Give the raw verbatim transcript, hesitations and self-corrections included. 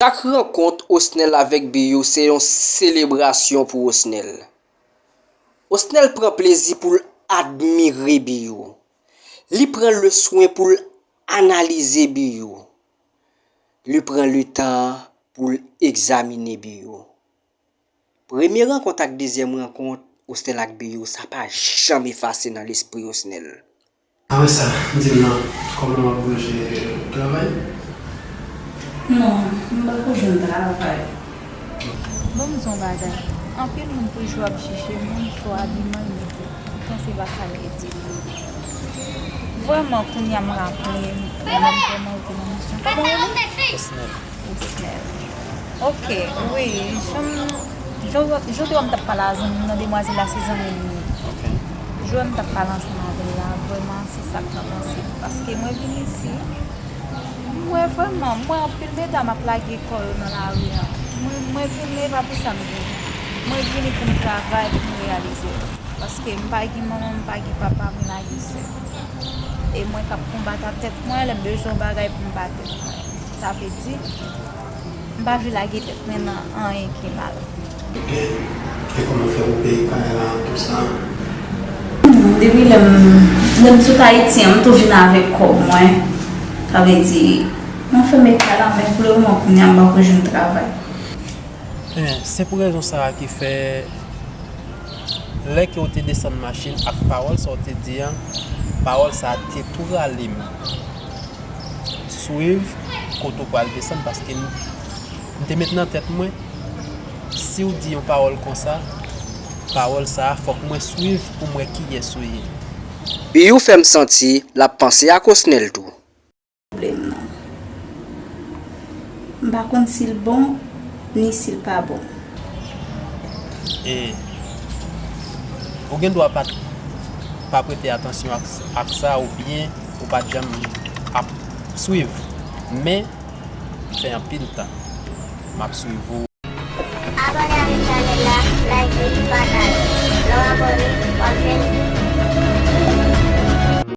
Chak rankont Osnel avèk Biyou se yon selebrasyon pou Osnel. Osnel pran plezi pou l admire Biyou. Li pran le swen pou l analize Biyou. Li pran letan pou l egzamine Biyou. Premye rankont ak dezyèm rankont Osnel ak Biyou, sa pa janm efase nan lespri Osnel. Apre sa, di m non, kòman w ap branje travay? Non, m pako jwenn travay. Bon, m di yon bagay. Anpil moun toujou ap jije moun sou abiman l mete. Poutan se pa sa l ye ditou. Vrèman, kounye a m raple m, mwen vrèman rekonnen misyon. Kòman w rele? Osnel. Osnel. Ok, wi, jan m, jan w, jan w te wè m t ap pale a zanmi m nan, demwazèl la se zanmi m li ye. Ok. Jan w wè m t ap pale ansanm avè l la, vrèman, se sa k nan panse m. Paske mwen vin isi, mwen vrèman, mwen anpil medam ap lage kò yo nan lari a. Mwen, mwen vin, e pa pou sa m vini. Mwen vini pou m travay, pou m reyalize l. Paske m pa gen manman, m pa gen papa, mwen lage sèl. E mwen k ap konbat ak tèt mwen, lè m bezwen yon bagay pou m ba tèt mwen. Sa vle di, m pa vle lage tèt mwen nan anyen ki mal. E, e kòman fè ou peye kay la, tout sa? Depi lè m, lè m sot Ayiti an, m tou vin avèk kòb mwen. Sa vle di, mwen fèmen kay la, men pou le moman kounye a, m pako jwenn travay. Ebyen, se pou rezon sa a ki fè, lè ke w te desann machin ak pawòl sa w te di an, pawòl sa a te tou rale m swiv kote w pral desann, paske m, m te met nan tèt mwen, si w di yon pawòl konsa, pawòl sa a fòk mwen swiv pou m wè kiyès ou ye. Biyou fè m santi l ap panse ak Osnel tou. Pwoblèm nan. M pa konn si l bon, ni si l pa bon. E ou gen dwa pa, pa prete atansyon ak, ak sa, oubyen ou pa t janm ap swiv. Men, m fè anpil tan m ap swiv ou. Abòne avèk chanèl la, like, pataje. Lè w abòne, w ap jwenn